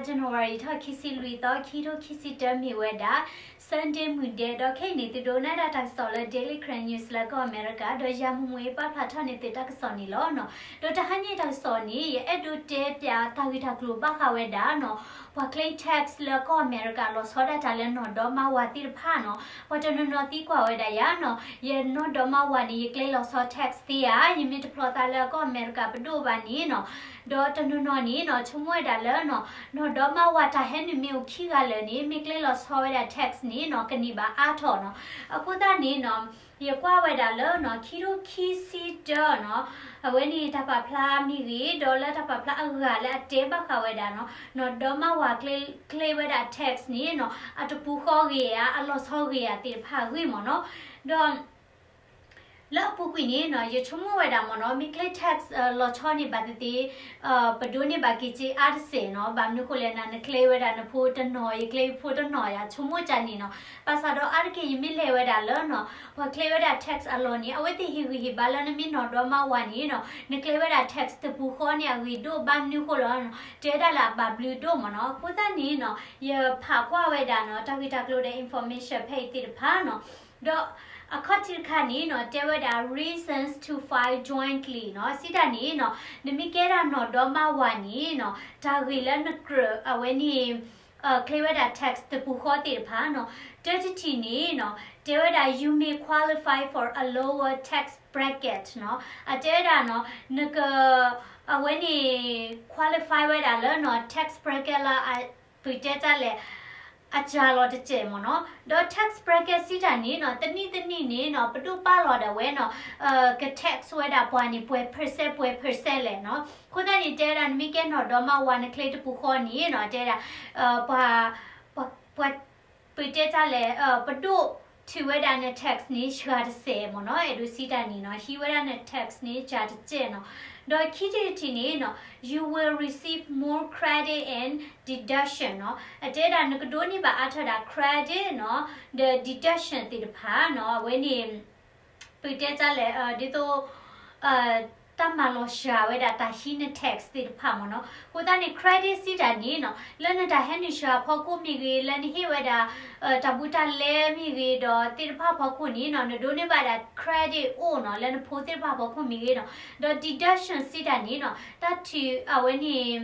January ထီၣ်ခံဆံလွံၢ်သီ ခံထိခံဆံတၢ မ့ၢ်ဝဲဒၣ် Sunday မုၢ်ဒဲး ဒီးခဲအံၤန့ၣ် သုဒိးနၣ်ဒၣ်တၢ်ကစီၣ်လၢ Daily Karen News လၢကီၢ်အမဲရကၤ ဒီးယၤမူမူအံၤ ပာ်ဖျါထီၣ်န့ၢ်သုတၢ်ကစီၣ်န့ၣ်လီၤ. ဒီးတဟါညါတၢ်ကစီၣ်န့ၣ် ယအဲၣ်ဒိးတဲပၠးတၢ်ဂ့ၢ်တၢ်ကျိၤဘၣ်ဃးဝဲဒၣ်နီၤ ပှၤ claim tax လၢကီၢ်အမဲရကၤ လီၤဆီဒၣ်တၢ်လၢနီၢ်ဒီမါဝၤသ့ၣ်တဖၣ်နီၤ, ပှၤတနီၤနီၤသံကွၢ်ဝဲဒၣ်ယၤနီၤ, ယနီၢ်ဒီမါဝၤန့ၣ် ယကျဲလီၤဆီ tax သ့ဧါ, ယမ့ၢ်တဖျီသးလၢကီၢ်အမဲရကၤပဒိၣ်ဘၣ်န့ၣ်နီၤ, ဒီးတနီၤနီၤန့ၣ်နီၤ ဆိကမိၣ်ဝဲဒၣ်လၢနီၤ နီၢ်ဒီမါဝၤတၢ်ဟဲနုာ်မ့ၢ်အိၣ်ခံဂၤလၢာ်န့ၣ် မ့ၢ်ကျဲလီၤဆီဝဲဒၣ် tax န့ၣ်နီၤ ကန့ၢ်ဘၣ်အါထီၣ်နီၤ. အဃိသတးန့ၣ်နီၤ ယကွၢ်ဝဲဒၣ်လၢနီၤ ခံထိခံဆံတၢနီၤ, အဝဲန့ၣ်တၢ်ပာ်ဖျါမ့ၢ်ဂ့ၤ ဒီးလၢတၢ်ပာ်ဖျါအဂၤလၢအတဲဘၣ်ဃးဝဲဒၣ်နီၤ နီၢ်ဒီမါဝၤကျဲ ကျဲဝဲဒၣ် tax န့ၣ်နီၤ အတပူၤဃီဂ့ၤဧါ အလီၤဆီဂ့ၤဧါသ့ၣ်တဖၣ်အဂ့ၢ်မ့ၢ်နီၤ. ဒီး လၢအပူၤကွံာ်န့ၣ်နီၤ ယဆိကမိၣ်ဝဲဒၣ်မ့ၢ်နီၤ မ့ၢ်ကျဲ tax လီၤဆီန့ၣ်ဘၣ်သ့ၣ်သ့ၣ် ပဒိးန့ၢ်ဘၣ်က့ၤစ့အါတစဲးနီၤ, ဘၣ်မနုၤဃိလဲၣ်နီၤ နကျဲဝဲဒၣ်နဖိတနီၤ ယကျဲဖိတနီၤ ယဆိကမိၣ်ကန့ၣ်နီၤ. ဘၣ်ဆၣ်ဒီးအါတက့ၢ်ယမ့ၢ်လဲၤဝဲဒၣ်လၢနီၤ ပှၤကျဲဝဲဒၣ် tax အလီၢ်န့ၣ် အဝဲသ့ၣ်ဟ့ၣ်ဂံၢ်ဟ့ၣ်ဘါလၢနမ့ၢ်နီၢ်ဒီမါဝၤန့ၣ်နီၤ နကျဲဝဲဒၣ် tax တပူၤဃီန့ၣ်အဂ့ၢ်ဒိၣ် ဘၣ်မနုၤဃိလဲၣ်နီၤ တဲဒၣ်လၢအဘၣ်ဘျုးဒိၣ်မ့ၢ်နီၤ. အဃိသတးန့ၣ်နီၤ ယဖးကွၢ်ဝဲဒၣ်နီၤ တၢ်ဂ့ၢ်တၢ်ကျိၤဒီး information ဖဲအံၤသ့ၣ်တဖၣ်နီၤ ဒီးအခီၣ်ထံးတခါန့ၣ်နီၤ တဲဝဲဒၣ် reasons to file jointly နီၤ, စံးတၢ်န့ၣ်နီၤ နမ့ၢ်ကဲဒၣ်နီၢ်ဒီမါဝၤန့ၣ်နီၤ တၢ်ဂ့ၢ်လၢနကြၢးအဝဲန့ၣ် ကျဲဝဲဒၣ် tax တပူၤဃီသ့ၣ်တဖၣ်နီၤ, တၢတထံၣ်န့ၣ်နီၤ တဲဝဲဒၣ် you may qualify for a lower tax bracket နီၤ, အတဲဝဲဒၣ်နီၤ နက အဝဲန့ၣ် qualify ဝဲဒၣ်လၢနီၤ tax bracket လၢအ ပတဲတၢ်လဲၣ် အစှၤလီၤတစဲးမ့ၢ်နီၤ. ဒီး tax bracket စံးတၢ်န့ၣ်နီၤ တနံၣ်တနံၣ်န့ၣ်နီၤ ပဒိၣ်ပာ်လီၤဒၣ်ဝဲနီၤ က tax ဝဲဒၣ်ပှၤန့ၣ် ပှဲၤ percent ပှဲၤ percent လဲၣ်နီၤ. အဃိသတးန့ၣ် တဲဝဲဒၣ် နမ့ၢ်ကဲနီၢ်ဒီမါဝၤ နကျဲတပူၤဃီန့ၣ်နီၤ တဲဝဲဒၣ် ပှၤ ပှၤ ပှၤ ပတဲတၢ်လဲၣ် ပဒိၣ်ထုးဝဲဒၣ်န tax န့ၣ် စှၤတစဲးမ့ၢ်နီၤ, အဲၣ်ဒိးစံးတၢ်န့ၣ်နီၤ ဟံးဝဲဒၣ်န tax န့ၣ် စှၤတစဲးနီၤ. ဒီးခံထံၣ်တထံၣ်န့ၣ်နီၤ you will receive more credit and deduction နီၤ, အတဲဒၣ်နကဒိးန့ၢ်ဘၣ်အါထီၣ်ဒၣ် credit နီၤ ဒီး deduction သ့ၣ်တဖၣ်နီၤ, အဝဲန့ၣ် ပတဲတၢ်လဲၣ် ဒ်သိး တၢ်မၤလီၤစှၤဝဲဒၣ်တၢ်ဟံးန tax သ့ၣ်တဖၣ်မ့ၢ်နီၤ. အဃိသတးန့ၣ် credit စံးတၢ်န့ၣ်နီၤ လၢနတၢ်ဟဲနုာ်စှၤအဖီခိၣ်မ့ၢ်ဂ့ၤ လၢနဟ့ၣ်ဝဲဒၣ် တၢ်ဘူးတၢ်လဲမ့ၢ်ဂ့ၤ ဒီးသ့ၣ်တဖၣ်အဖီခိၣ်န့ၣ်နီၤ နဒိးန့ၢ်ဘၣ်ဒၣ် credit အိၣ်နီၤ လၢနဖိသ့ၣ်တဖၣ်အဖီခိၣ်မ့ၢ်ဂ့ၤနီၤ, ဒီး deduction စံးတၢ်န့ၣ်နီၤ တၢ်ထုးအဝဲန့ၣ်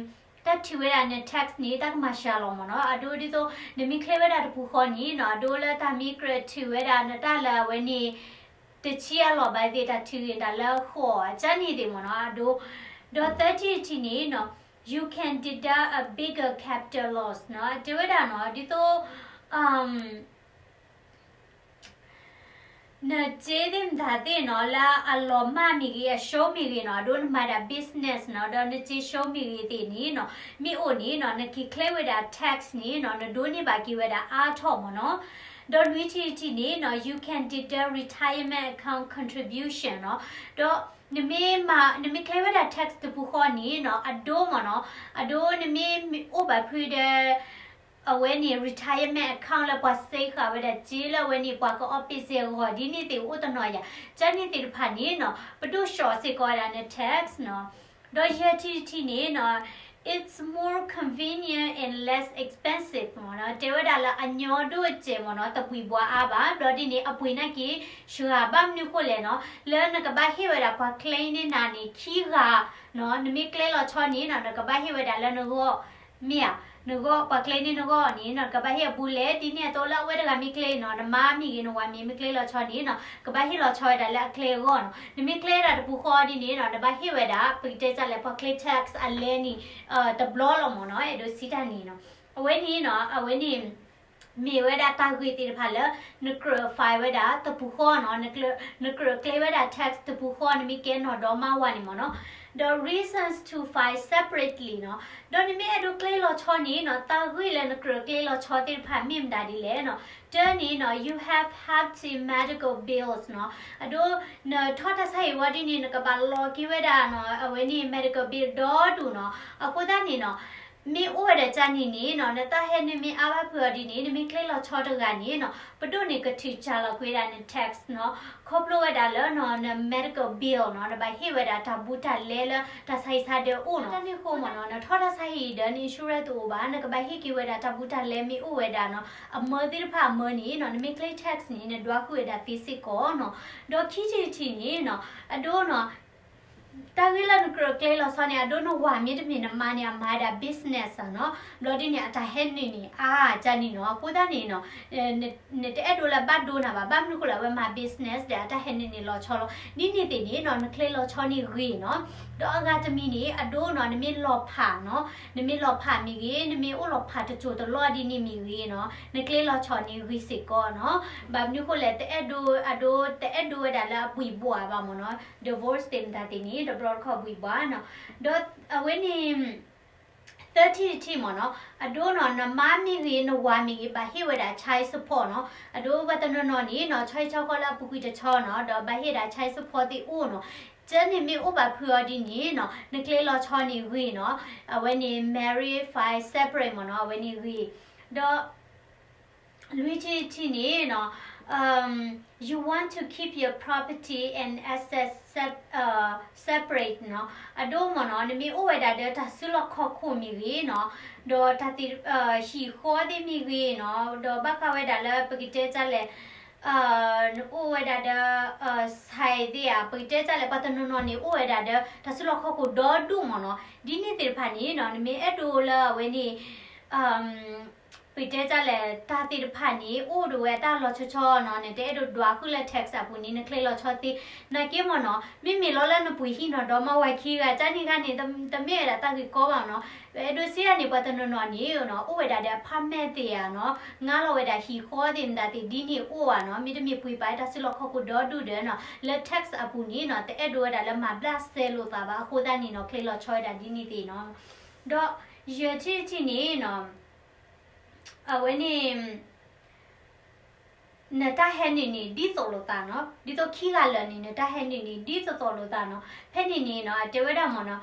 တၢ်ထုးဝဲဒၣ်န tax န့ၣ် တၢ်ကမၤစှၤလီၤမ့ၢ်နီၤ. အဒိဒ်သိး နမ့ၢ်ကျဲဝဲဒၣ်တပူၤဃီန့ၣ်နီၤ အဒိလၢတၢ်မ့ၢ်ကြၢးထုးဝဲဒၣ်နတၢ်လၢအဝဲန့ၣ် တဆံအလီၢ်ဘၣ်သ့ၣ် တၢ်ထုးဂ့ၤတၢ်လၢဃိး ကန့ၣ်သ့ၣ်မ့ၢ်နီၤ အဒိ, ဒီးသၢထံၣ်တထံၣ်န့ၣ်နီၤ you can deduct a bigger capital loss နီၤ, တဲဝဲဒၣ်နီၤ ဒ်သိး နစ့သ့ၣ်မတၤသ့ၣ်နီၤ လၢအလီၤမၢ်မ့ၢ်ဂ့ၤ အရှုံးမ့ၢ်ဂ့ၤနီၤ အဒိနမၤဒၣ် business နီၤ ဒီးနစ့ရှုံးမ့ၢ်ဂ့ၤသ့ၣ်န့ၣ်နီၤ မ့ၢ်အိၣ်န့ၣ်နီၤ နက့ၤကျဲဝဲဒၣ် tax န့ၣ်နီၤ နဒိးန့ၢ်ဘၣ်က့ၤဝဲဒၣ်အါထီၣ်မ့ၢ်နီၤ. ဒီးလွံၢ်ထံၣ်တထံၣ်န့ၣ်နီၤ you can deduct retirement account contribution နီၤ, ဒီးနမ့ၢ်မၤ နမ့ၢ်ကျဲဝဲဒၣ် tax တပူၤဃီန့ၣ်နီၤ အဒိမ့ၢ်နီၤ အဒိနမ့ၢ်အိၣ်ဘၣ်ဖုဒီး အဝဲန့ၣ် retirement account လၢပှၤစ့ဃာ်ဝဲဒၣ်စ့လၢအဝဲန့ၣ် ပှၤကအီပ့းစ့အဂီၢ် ဒ်န့ၣ်သ့ၣ်အိၣ်တနီၤယၤ, ကန့ၣ်သ့ၣ်တဖၣ်န့ၣ်နီၤ ပဒိၣ်ဆှီစ့ၢ်ကီးဝဲဒၣ်န tax နီၤ. ဒီးယဲၢ်ထံၣ်တထံၣ်န့ၣ်နီၤ it's more convenient and less expensive မ့ၢ်နီၤ, တဲဝဲဒၣ်လၢအညီဒိၣ်စဲးမ့ၢ်နီၤ တပှံၤဘှါအါဘၣ်, ဒီးဒ်န့ၣ်အပှ့ၤန့ၣ်က့ၤ စှၤဘၣ်မနုၤဃိလဲၣ်နီၤ လၢနကဘၣ်ဟ့ၣ်ဝဲဒၣ်ပှၤ claim န့ၢ်နၤန့ၣ် ခံဂၤနီၤ, နမ့ၢ်ကျဲလီၤဆီန့ၣ်နီၤ နကဘၣ်ဟ့ၣ်ဝဲဒၣ်လၢနဂီၢ် မ့ၢ်ဧါ, နဂီၢ် ပှၤကျဲန့ၢ်နဂီၢ်န့ၣ်နီၤ ကဘၣ်ဟ့ၣ်အဘူးလဲၣ်, ဒ်န့ၣ်အသိးလၢအဝဲတဂၤမ့ၢ်ကျဲနီၤ နမါမ့ၢ်ဂ့ၤ နဝၤမ့ၢ် မ့ၢ်ကျဲလီၤဆီန့ၣ်နီၤ ကဘၣ်ဟ့ၣ်လီၤဆီဝဲဒၣ်လၢအကျဲအဂီၢ်နီၤ, နမ့ၢ်ကျဲဒၣ်တပူၤဃီဒ်န့ၣ်နီၤ နဘၣ်ဟ့ၣ်ဝဲဒၣ် ပကတဲတၢ်လဲၣ် ပှၤကျဲ tax အလဲန့ၣ် တဘျီလီၤမ့ၢ်နီၤ, အဲၣ်ဒိးစံးတၢ်န့ၣ်နီၤ, အဝဲန့ၣ်နီၤ အဝဲန့ၣ် မ့ၢ်ဝဲဒၣ်တၢ်ဂ့ၢ်သ့ၣ်တဖၣ်လၢ နကြၢး file ဝဲဒၣ်တပူၤဃီနီၤ, နကြၢးကျဲဝဲဒၣ် tax တပူၤဃီ နမ့ၢ်ကဲနီၢ်ဒီမါဝၤန့ၣ်မ့ၢ်နီၤ, ဒီး reasons to file separately နီၤ, ဒီးနမ့ၢ်အဲၣ်ဒိးကျဲလီၤဆီန့ၣ်နီၤ တၢ်ဂ့ၢ်လၢနကြၢးကျဲလီၤဆီသ့ၣ်တဖၣ်မ့ၢ်မတၤဒ်လဲၣ်နီၤ, တၢ်န့ၣ်နီၤ you have hefty medical bills နီၤ, အဒိ နထီၣ်တၢ်ဆါဟံၣ်ဝံၤဒ်န့ၣ် နကဘၣ်လီၤက့ၤဝဲဒၣ်နီၤ အဝဲန့ၣ် medical bill ဒီဒူၣ်နီၤ, အဃိသတးန့ၣ်နီၤ မ့ၢ်အိၣ်ဝဲဒၣ်ကၢ်န့ၣ်န့ၣ်နီၤ, နတၢ်ဟဲနုာ်မ့ၢ်အါဘၣ်ဖုးအီၤဒ်န့ၣ်, နမ့ၢ်ချ့လီၤဆီတဂၤန့ၣ်နီၤ, ပဒိၣ်န့ၣ်ကထုးကၢ်လီၤကွံာ်ဝဲဒၣ်န tax နီၤ, ခီဖျိဝဲဒၣ်လၢနီၤ န medical bill နီၤ, နဘၣ်ဟ့ၣ်ဝဲဒၣ်တၢ်ဘူးတၢ်လဲလၢတၢ်ဆါဟံၣ်ဆါဒၢးအိၣ်နီၤ. တၢ်န့ၣ်အဃိမ့ၢ်နီၤ, နထီၣ်တၢ်ဆါဟံၣ်ဒီးန insurance တအိၣ်ဘၣ်, နကဘၣ်ဟ့ၣ်က့ၤဝဲဒၣ်တၢ်ဘူးတၢ်လဲမ့ၢ်အိၣ်ဝဲဒၣ်နီၤ, အမၢသ့ၣ်တဖၣ်အမၢန့ၣ်နီၤ, နမ့ၢ်ချ့ tax န့ၣ် နဒွးဃုာ်ဝဲဒၣ်သ့စ့ၢ်ကီးနီၤ. ဒီးခံထံၣ်တထံၣ်န့ၣ်နီၤ, အဒိနီၤ တၢ်ဂ့ၢ်လၢနကြၢးကျဲလီၤဆီန့ၣ်, အဒိနဝၤမ့တမ့ၢ်နမါန့ၣ် အမၤဝဲဒၣ် business နီၤ, ဘျီဒ်န့ၣ် အတၢ်ဟဲနုာ်န့ၣ် အါကၢ်န့ၣ်နီၤ, အဃိသတးန့ၣ်နီၤ, နတအဲၣ်ဒိးလၢဘၣ်ဒိနၤဘၣ်, ဘၣ်မနုၤဃိလၢအဝဲမၤ business ဒီးအတၢ်ဟဲနုာ်န့ၣ်လီၤဆီလီၤ. ဒ်န့ၣ်သ့ၣ်န့ၣ်နီၤ, နချ့လီၤဆီန့ၣ်ဂ့ၤနီၤ. ဒီးအဂၤတမံၤန့ၣ် အဒိနီၤ, နမ့ၢ်လီၤဖးနီၤ, နမ့ၢ်လီၤဖးမ့ၢ်ဂ့ၤ, နမ့ၢ်အိၣ်လီၤဖးတစိၢ်တလီၢ်ဒ်န့ၣ်မ့ၢ်ဂ့ၤနီၤ, နချ့လီၤဆီန့ၣ်ဂ့ၤစ့ၢ်ကီးနီၤ. ဘၣ်မနုၤဃိလဲၣ်, တအဲၣ်ဒိး, အဒိ တအဲၣ်ဒိးဝဲဒၣ်လၢအဘှံးဘှီးဘၣ်မ့ၢ်နီၤ, divorce သ့ၣ်မတၤသ့ၣ်န့ၣ် တဘျီတခီၣ်ဘှံးဘှီးနီၤ. ဒီးအဝဲန့ၣ် သၢထံၣ်တထံၣ်မ့ၢ်နီၤ, အဒိနီၤ, နမါမ့ၢ်ဂ့ၤ, နဝၤမ့ၢ်ဂ့ၤ, ဘၣ်ဟ့ၣ်ဝဲဒၣ် child support နီၤ. အဒိပှၤတနီၤနီၤန့ၣ်နီၤ, ဆီဟံၣ်ဆီဃီလၢအပူၤကွံာ်တဆီနီၤ, ဒီးဘၣ်ဟ့ၣ်ဒၣ် child support သ့ၣ်အိၣ်နီၤ. ကၢ်န့ၣ်မ့ၢ်အိၣ်ဘၣ်ဖုးအီၤဒ်န့ၣ်နီၤ, နချ့လီၤဆီန့ၣ်ဂ့ၤနီၤ. အဝဲန့ၣ် married file separate မ့ၢ်နီၤ, အဝဲန့ၣ်ဂ့ၤ. ဒီး လွံၢ်ထံၣ်တထံၣ်န့ၣ်နီၤ, um, you want to keep your property and assets sep- uh, separate နီၤ. အဒိမ့ၢ်နီၤ, နမ့ၢ်အိၣ်ဝဲဒၣ်ဒီးတၢ်စုလီၢ်ခီၣ်ခိၣ်မ့ၢ်ဂ့ၤနီၤ, ဒီးတၢ်သ့ၣ်, ဟံၣ်ဃီသ့ၣ်မ့ၢ်ဂ့ၤနီၤ, ဒီးဘၣ်ဃးဝဲဒၣ်လၢပကတဲတၢ်လဲၣ်, နအိၣ်ဝဲဒၣ်ဒီး site သ့ၣ်ဧါ, ပကတဲတၢ်လဲၣ်, ပှၤတနီၤနီၤန့ၣ် အိၣ်ဝဲဒၣ်ဒီးတၢ်စုလီၢ်ခီၣ်ခိၣ်ဒီဒူၣ်မ့ၢ်နီၤ. ဒ်န့ၣ်သ့ၣ်တဖၣ်န့ၣ်နီၤ, နမ့ၢ်အဲၣ်ဒိးလၢအဝဲန့ၣ် ပတဲတၢ်လဲၣ်, တၢ်သ့ၣ်တဖၣ်န့ၣ် အိၣ်ဒံးဝဲတၢ်လီၤဆီဆီနီၤ, နတအဲၣ်ဒိးဒွးဃုာ်လၢ tax အပူၤန့ၣ် နချ့လီၤဆီသ့. နာ်က့မ့ၢ်နီၤ, မ့မ့ၢ်လီၤလၢနပှ့ၤဟံၣ်နီၤဒီးမါဝၤခံဂၤကန့ၣ်ဂၤန့ၣ်, တမ့ၢ်ဝဲဒၣ်တၢ်ဂ့ၢ်ကီဘၣ်နီၤ. ပအဲၣ်ဒိးစံးတၢ်န့ၣ် ပှၤတနီၤနီၤန့ၣ်နီၤ, အိၣ်ဝဲဒၣ်ဒီး apartment သ့ၣ်ဧါနီၤ, ငါလီၤဝဲဒၣ်ဟံၣ်ဃီသ့ၣ်မတၤသ့ၣ်ဒ်န့ၣ်အိၣ်ဧါနီၤ, မ့တမ့ၢ်ပှ့ၤပာ်တၢ်စုလီၢ်ခီၣ်ခိၣ်ဒီဒူၣ်ဒီးနီၤ, လၢ tax အပူၤန့ၣ်နီၤ, တအဲၣ်ဒိးဝဲဒၣ်လၢမၤဘျးစဲလိာ်သးဘၣ်, အဃိသတးန့ၣ်နီၤ, ချ့လီၤဆီဝဲဒၣ်ဒ်န့ၣ်သ့ၣ်နီၤ. ဒီးယဲၢ်ထံၣ်တထံၣ်န့ၣ်နီၤ, အဝဲန့ၣ် နတၢ်ဟဲနုာ်န့ၣ် ဒ်သိးလိာ်သးနီၤ, ဒ်သိးခံဂၤလၢာ်န့ၣ် နတၢ်ဟဲနုာ်န့ၣ် ဒ်သိးသိးလိာ်သးနီၤ. ဖဲန့ၣ်န့ၣ်နီၤ, အတဲဝဲဒၣ်မ့ၢ်နီ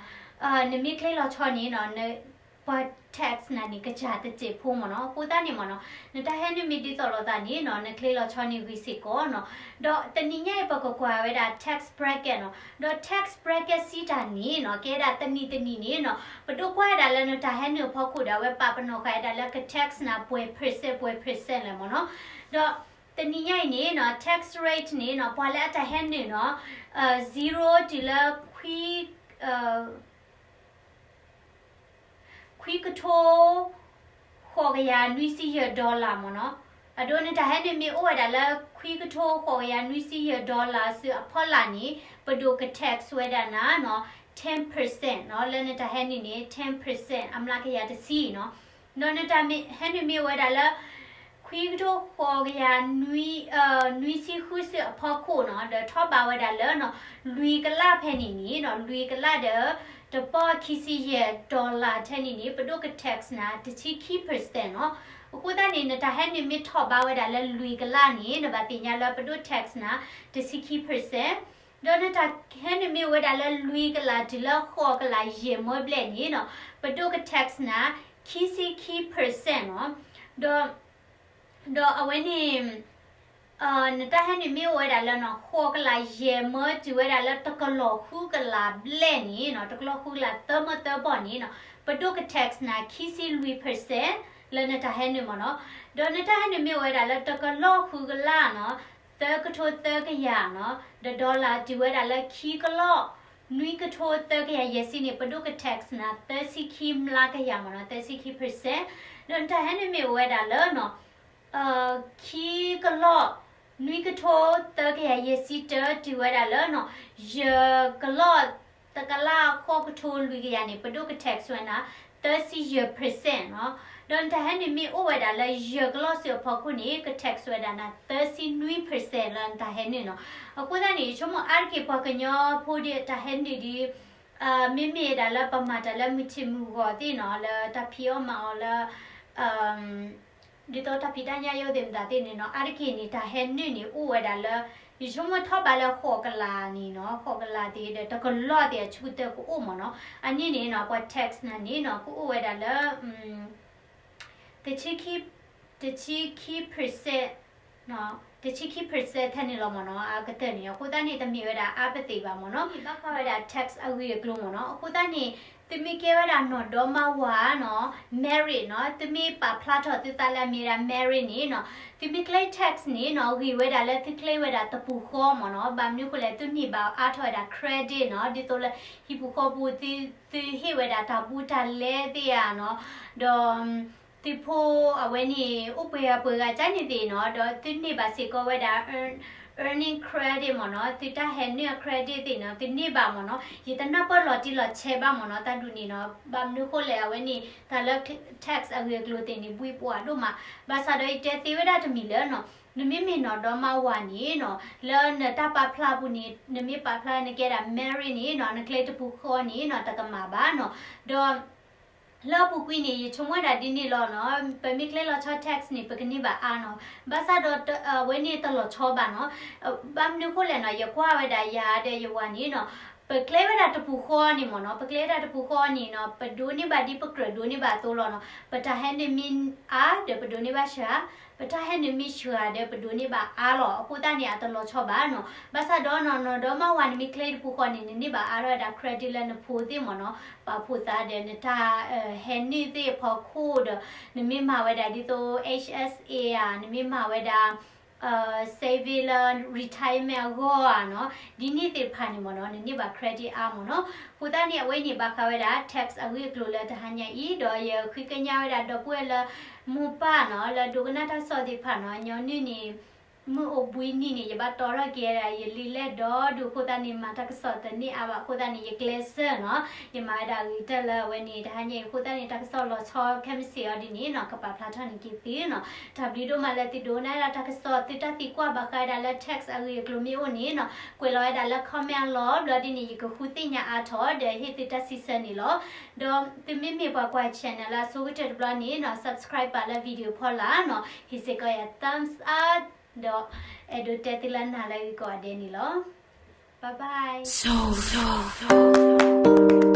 ၤ, နမ့ၢ်ချ့လီၤဆီန့ၣ်နီၤ, ပှၤ tax နၤန့ၣ် ကစၢ်တစဲးဖိမ့ၢ်နီၤ. အဃိသတးန့ၣ်မ့ၢ်နီၤ, နတၢ်ဟဲနုာ်မ့ၢ်ဒ်သိးလိာ်သးန့ၣ်နီၤ, နချ့လီၤဆီန့ၣ်ဂ့ၤစ့ၢ်ကီးနီၤ. ဒီးတနံၤညါအံၤ ပကကွၢ်ဝဲဒၣ် tax bracket နီၤ. ဒီး tax bracket စံးတၢ်န့ၣ်နီၤ, ကဲဒၣ်တနံၤတနံၤန့ၣ်နီၤ, ပဒိးကွၢ်ဝဲဒၣ်လၢနတၢ်ဟဲနုာ်အဖီခိၣ်ဒီး အဝဲပာ်ပနီၣ်ဃာ်ဝဲဒၣ်လၢက tax နၤပှဲၤ percent ပှဲၤ percent လဲၣ်မ့ၢ်နီၤ. ဒီးတနံၤညါအံၤန့ၣ်နီၤ, tax rate န့ၣ်နီၤ, ပှၤလၢအတၢ်ဟဲနုာ်နီၤ, zero တုၤလၢခွံ ခွံကထိ ဃိးကယၤနွံဆံယဲၢ် dollar မ့ၢ်နီၤ. အဒိနတၢ်ဟဲနုာ်မ့ၢ်အိၣ်ဝဲဒၣ်လၢ ခွံကထိ ဃိးကယၤနွံဆံယဲၢ် dollar စုအဖီလာ်န့ၣ်, ပဒိၣ်က tax ဝဲဒၣ်နၤနီၤ, ten percent နီၤ, လၢနတၢ်ဟဲနုာ်န့ၣ် ten percent အမျးကယၤတဆံနီၤ. ဒီးနတၢ်ဟဲနုာ်မ့ၢ်အိၣ်ဝဲဒၣ်လၢ ခွံကထိ ဃိးကယၤနွံ နွံဆံဃုစုအဖီခိၣ်နီၤ, ဒီးထီၣ်ဘးဝဲဒၣ်လၢနီၤ, လွံၢ်ကလးဖဲန့ၣ်န့ၣ်နီၤ, လွံၢ်ကလးဒီး တပီၢ်ခံဆံယဲၢ် dollar ထဲန့ၣ်န့ၣ် ပဒိၣ်က tax နၤ တဆံခံ percent နီၤ. အဃိသတးန့ၣ် နတၢ်ဟဲနုာ်မ့ၢ်ထီၣ်ဘးဝဲဒၣ်လၢလွံၢ်ကလးန့ၣ်, နဘၣ်သ့ၣ်ညါလၢပဒိၣ် tax နၤ တဆံခံ percent, ဒီးနတၢ်ဟဲနုာ်မ့ၢ်အိၣ်ဝဲဒၣ်လၢလွံၢ်ကလးတုၤလၢဃိးကလးယဲၢ်မၢဘျဲၣ်န့ၣ်နီၤ, ပဒိၣ်က tax နၤ ခံဆံခံ percent နီၤ. ဒီး ဒီးအဝဲန့ၣ် နတၢ်ဟဲနုာ်မ့ၢ်အိၣ်ဝဲဒၣ်လၢနီၤ, ဃိးကလးယဲၢ်မၢတုၤဝဲဒၣ်လၢတကလီၢ်ဃုကလးဘျဲၣ်န့ၣ်နီၤ, တကလီၢ်ဃုကလးသၢမၢသၢပီၢ်န့ၣ်နီၤ, ပဒိၣ်က tax နၤ ခံဆံလွံၢ် percent လၢနတၢ်ဟဲနုာ်မ့ၢ်နီၤ. ဒီးနတၢ်ဟဲနုာ်မ့ၢ်အိၣ်ဝဲဒၣ်လၢတကလီၢ်ဃုကလးနီၤ, သၢကထိသၢကယၤနီၤ, ဒီး dollar တုၤဝဲဒၣ်လၢခံကလီၢ် နွံကထိသၢကယၤယဲၢ်ဆံန့ၣ်, ပဒိၣ်က tax နၤ သၢဆံခံမျးကယၤမ့ၢ်နီၤ, သၢဆံခံ percent. ဒီးနတၢ်ဟဲနုာ်မ့ၢ်အိၣ်ဝဲဒၣ်လၢနီၤ, ခံကလီၢ် နွံကထိသၢကယၤယဲၢ်ဆံတၢ တုၤဝဲဒၣ်လၢနီၤ, ယဲၢ်ကလီၢ် တကလးဃိးကထိလွံၢ်ကယၤန့ၣ်, ပဒိၣ်က tax ဝဲနၤ သၢဆံယဲၢ် percent နီၤ. ဒီးနတၢ်ဟဲနုာ်မ့ၢ်အိၣ်ဝဲဒၣ်လၢယဲၢ်ကလီၢ်စုအဖီခိၣ်န့ၣ်, က tax ဝဲဒၣ်နၤ သၢဆံနွံ percent လၢနတၢ်ဟဲနုာ်နီၤ. အဃိသတးန့ၣ် ယဆိကမိၣ်အါတက့ၢ်ပှၤကညီဖိဒီးတၢ်ဟဲနုာ်ဒီး မ့မ့ၢ်ဒၣ်လၢပမၤတၢ်လၢမုၢ်ဆ့ၣ်မုၢ်ဂီၤသ့ၣ်နီၤ, လၢတၢ်ဖံးအီၣ်မၤအီၣ်လၢ ဒ်သိးတၢ်ဖံးတၢ်ညၣ်ယိၣ်သ့ၣ်မတၤသ့ၣ်န့ၣ်နီၤ, အါတက့ၢ်န့ၣ် တၢ်ဟဲနုာ်န့ၣ်အိၣ်ဝဲဒၣ်လၢ ယဆိကမိၣ်ထီၣ်ဘးလၢဃိးကလးန့ၣ်နီၤ, ဃိးကလးသ့ၣ်ဒီး တကလီၢ်သ့ၣ်အဆၢကတၢၢ်ကအိၣ်မ့ၢ်နီၤ. အန့ၣ်န့ၣ်နီၤ ပှၤ tax နၤန့ၣ်နီၤ ကအိၣ်ဝဲဒၣ်လၢ တဆံခံ တဆံခံ percent တဆံခံ percent ထဲန့ၣ်လီၤမ့ၢ်နီၤ. အကတၢၢ်န့ၣ် အဃိသတးန့ၣ် တမ့ၢ်ဝဲဒၣ်အါပသ့ၣ်ဘၣ်မ့ၢ်နီၤ. ဘၣ်ဃးဝဲဒၣ် tax အဂ့ၢ်အကျိၤမ့ၢ်နီၤ. အဃိသတးန့ၣ် သုမ့ၢ်ကဲဝဲဒၣ်နီၢ်ဒီမါဝၤနီၤ married နီၤ, သုမ့ၢ်ပာ်ဖျါထီၣ်သုသးလၢအမ့ၢ်ဝဲဒၣ် married န့ၣ်နီၤ, သုမ့ၢ် claim tax န့ၣ်နီၤ ဂ့ၤဝဲဒၣ်လၢသု claim ဝဲဒၣ်တပူၤဃီမ့ၢ်နီၤ. ဘၣ်မနုၤအဃိလဲၣ် သုန့ၢ်ဘၣ်အါထီၣ်ဝဲဒၣ် credit နီၤ, ဒ်သိးလၢဟံၣ်ပူၤဃီပူၤ သုဟ့ၣ်ဝဲဒၣ်တၢ်ဘူးတၢ်လဲသ့ၣ်ဧါနီၤ, ဒီး သုဖိအဝဲန့ၣ် အိၣ်ပှဲၤဂၤပှဲၤဂၤကန့ၣ်သ့ၣ်နီၤ, ဒီးသုန့ၢ်ဘၣ်စ့ၢ်ကီးဝဲဒၣ် earning credit မ့ၢ်နီၤ, သုတၢ်ဟဲနုာ်အ credit သ့ၣ်နီၤ သုန့ၢ်ဘၣ်မ့ၢ်နီၤ. ယတနၢ်ပၢၢ်လီၤတံၢ်လီၤဆဲးဘၣ်မ့ၢ်နီၤ တၢ်ဒုးန့ၣ်နီၤ. ဘၣ်မနုၤအဃိလဲၣ် အဝဲန့ၣ် တၢ်လၢ tax အဂ့ၢ်အကျိၤသ့ၣ်န့ၣ် ဘှံးပှၢ်ဒိၣ်မး. ဘၣ်ဆၣ်ဒီးယတဲသ့ဝဲဒၣ်တမံၤလၢနီၤ, နမ့မ့ၢ်နီၢ်ဒီမါဝၤန့ၣ်နီၤ, လၢနတၢ်ပာ်ဖျါပူၤန့ၣ် နမ့ၢ်ပာ်ဖျါနကဲဒၣ် married န့ၣ်နီၤ, န claim တပူၤဃီန့ၣ်နီၤ တကမၣ်ဘၣ်နီၤ. ဒီး လၢအပူၤကွံာ်န့ၣ် ယဆိကမိၣ်ဝဲဒၣ်ဒ်န့ၣ်လီၤနီၤ, ပမ့ၢ် claim လီၤဆီ tax န့ၣ် ပကန့ၢ်ဘၣ်အါနီၤ. ဘၣ်ဆၣ်ဒီး အဝဲန့ၣ်တလီၤဆီဘၣ်နီၤ. ဘၣ်မနုၤအဃိလဲၣ်နီၤ, ယကွၢ်ဝဲဒၣ်ယၤဒီးယဝၤန့ၣ်နီၤ, ပ claim ဝဲဒၣ်တပူၤဃီန့ၣ်မ့ၢ်နီၤ, ပ claim ဝဲဒၣ်တပူၤဃီန့ၣ်နီၤ, ပဒိးန့ၢ်ဘၣ်ဒ်ပကြၢးဒိးန့ၢ်ဘၣ်အသိးလီၤနီၤ. ပတၢ်ဟဲနုာ်မ့ၢ်အါဒီး ပဒိးန့ၢ်ဘၣ်စှၤ, ပတၢ်ဟဲနုာ်မ့ၢ်စှၤဒီး ပဒိးန့ၢ်ဘၣ်အါလီၤ. အဃိသတးန့ၣ် အတလီၤဆီဘၣ်နီၤ. ဘၣ်ဆၣ်ဒီးနီၤ, နီၢ်ဒီမါဝၤ နမ့ၢ် claim တပူၤဃီန့ၣ် နန့ၢ်ဘၣ်အါထီၣ်ဝဲဒၣ် credit လၢနဖိသ့ၣ်မ့ၢ်နီၤ, ပာ်ဖှိၣ်သးဒီးနတၢ်ဟဲနုာ်သ့ၣ်အဖီခိၣ်ဒီး နမ့ၢ်မၤဝဲဒၣ်ဒ်သိး H S A ဧါ, နမ့ၢ်မၤဝဲဒၣ် saving လၢ retirement အဂီၢ်ဧါနီၤ, ဒ်န့ၣ်သ့ၣ်တဖၣ်န့ၣ်မ့ၢ်နီၤ, နန့ၢ်ဘၣ် credit အါမ့ၢ်နီၤ. အဃိသတးန့ၣ် အဝဲန့ၣ်ဘၣ်ဃးဝဲဒၣ် tax အဂ့ၢ်အကျိၤလၢတဟါညါအံၤ, ဒီးယဃ့ကညးဝဲဒၣ်ဒီပုၢ်ဝဲၢ်လၢမိၢ်ပၢ်နီၤ, လၢဒိကနၣ်တၢ်ကစီၣ်သ့ၣ်တဖၣ်နီၤ, ညီနုၢ်န့ၣ် မုၢ်အိၣ်ဘှံးနံၤန့ၣ် ယဘၣ်တီထီၣ်က့ၤဝဲဒၣ်ယလံာ်လဲၢ်ဒီဒူၣ်အဃိသတးန့ၣ် မၤတၢ်ကစီၣ်တန့ၢ်အါဘၣ်အဃိသတးန့ၣ် ယကျဲးစၢးနီၤ, ယမၤဝဲဒၣ်ဂ့ၤကတၢၢ်လၢအဝဲန့ၣ် တဟါညါအံၤအဃိသတးန့ၣ် တၢ်ကစီၣ်လီၤဆီခဲမုၢ်ဆ့ၣ်အီၤဒ်န့ၣ်နီၤ, ကပာ်ဖျါထီၣ်န့ၢ်က့ၤသုနီၤ. တၢ်ဘျုးဒိၣ်မးလၢသုဒိကနၣ်ဝဲဒၣ်တၢ်ကစီၣ်, သုတၢ်သံကွၢ်ဘၣ်ဃးဝဲဒၣ်လၢ tax အဂ့ၢ်အကျိၤမ့ၢ်အိၣ်န့ၣ်နီၤ, ကွဲးလီၤဝဲဒၣ်လၢ comment အလီၢ်ဘျီဒ်န့ၣ် ယကဃုသ့ၣ်ညါအါထီၣ် ဒီးဟ့ၣ်သုတၢ်စံးဆၢန့ၣ်လီၤ. ဒီးသုမ့မ့ၢ်ပှၤကွၢ် channel လၢအဆိကတၢၢ်တဘျီန့ၣ်နီၤ, subscribe ပာ်လၢ video ဖီလာ်နီၤ, ဟ့ၣ်စ့ၢ်ကီးယၤ thumbs up ဒီး အဲၣ်ဒိးတဲသုလၢနၤလၢအဂ့ၤကိးဂၤဒဲးန့ၣ်လီၤ. Bye bye.